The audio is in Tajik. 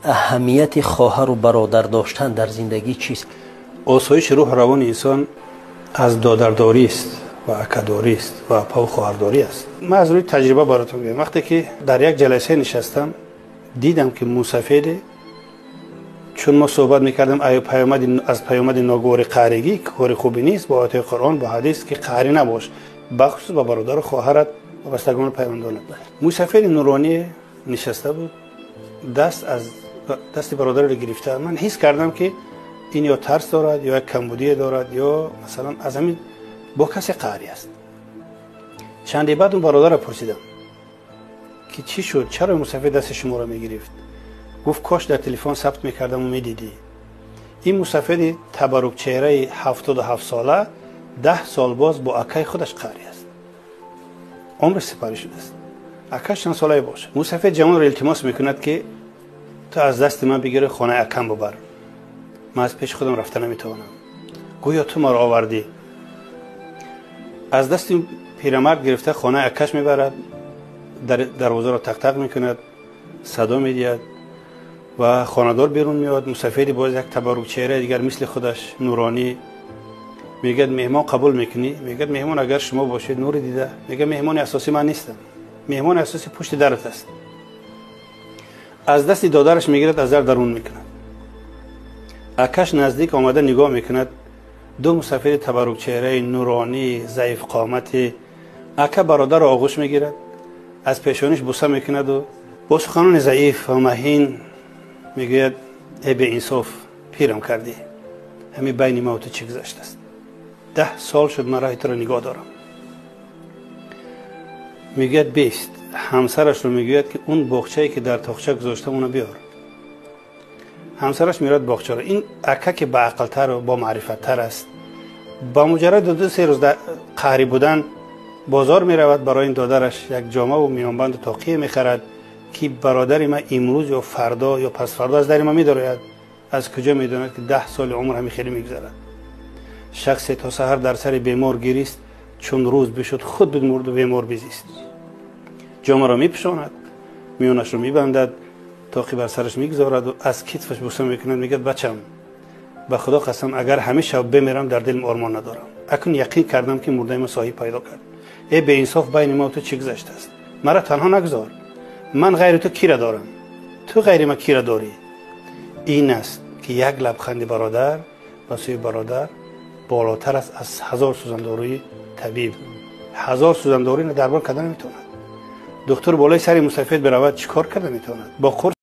Аҳамияти хоҳару бародар доштан дар зиндагӣ чист? Осоиши рӯҳу равони инсон аз додардорист ва акадорист ва апаву хоҳардорӣ аст. Ман аз рӯи таҷриба баротон гӯям. Вақте ки дар як ҷаласа нишастам, дидам ки мусафеде, чун мо суҳбат мекардем аз паёмади ногувори қаҳригӣ, ки кори хубе нест, бо оятҳои Қуръон, бо ҳадис, ки қаҳрӣ набош, бахусус ба бародару хоҳарат ва бастагону пайвандонат. Мусафеди нуронӣ нишаста буд, даст аз дасти бародарро гирифта. Ман ҳис кардам, ки ин ё тарс дорад, ё як камбудие дорад, ё масалан аз ҳамин бо касе қаҳрӣ аст. Чанде баъд он бародарро пурсидам, ки чӣ шуд, чаро мусафед дасти шуморо мегирифт? Гуфт: кош дар телефон сабт мекардаму медидӣ. Ин мусафеди табаррукчеҳраи 77сола 10 сол боз бо акаи худаш қаҳрӣ аст. Умраш сипарӣ шудааст, акаш чанд солае бошад. Мусафед ҷавонро илтимос мекунад, ки ту аз дасти ман бигири, хонаи акам бубар, ман аз пеши худам рафта наметавонам, гӯё ту маро овардӣ. Аз дасти пирамард гирифта, хонаи акаш мебарад, дарвозаро тақтақ мекунад, садо медиҳад ва хонадор берун меояд. Мусафеди боз як табаррукчеҳраи дигар, мисли худаш нуронӣ, мегӯяд: меҳмон қабул мекунӣ? Мегӯяд: меҳмон агар шумо бошед, нури дида. Мегӯяд: меҳмони асосӣ ман нестам, меҳмони асосӣ пушти дарат аст. Аз дасти додараш мегирад, аз дар дарун мекунад. Акаш наздик омада нигоҳ мекунад: ду мусафири табаррукчеҳраи нуронӣ, заифқомати. Ака бародарро оғӯш мегирад, аз пешониш буса мекунаду бо суханони заиф ва маҳин мегӯяд: э беинсоф, пирам кардӣ, ҳамин байни ма ту чӣ гузаштааст? 10 сол шуд ман роҳи туро нигоҳ дорам. Мегӯяд: бест. Ҳамсарашро мегӯяд, ки он боғчае, ки дар тоқча гузоштам, оно биёр. Ҳамсараш меравад боғчаро. Ин ака, ки баақлтару бомаърифаттар аст, ба муҷарради 2-3 рӯз қаҳрӣ будан бозор меравад, барои ин додараш як ҷомаву миёнбанду тоқие мехарад, ки бародари ман имрӯз ё фардо ё пасфардо аз дари ман медарояд. Аз куҷо медонад, ки 10 соли умр ҳамин хеле мегузарад? Шахсе то саҳар дар сари бемор гирист, чун рӯз бишуд, худ бимурду бемор безист. Ҷомаро мепӯшонад, миёнашро мебандад, тоқи бар сараш мегузораду аз китфаш буса мекунад. Мегӯяд: бачам, ба Худо қасам, агар ҳамин шаб бемерам, дар дилам ормон надорам. Акнун яқин кардам, ки мурдаи ман соҳиб пайдо кард. Э беинсоф, байни ма ту чӣ гузаштааст? Маро танҳо нагузор. Ман ғайри ту кира дорам? Ту ғайри ман кира дорӣ? Ин аст, ки як лабханди бародар ба сӯи бародар болотар аст аз ҳазор сӯзандорӯи табиб. Ҳазор сӯзандорӯи дармон карда наметавонад. Духтур болои сари мусафед биравад, чӣ кор карда метавонад? Бо қурс.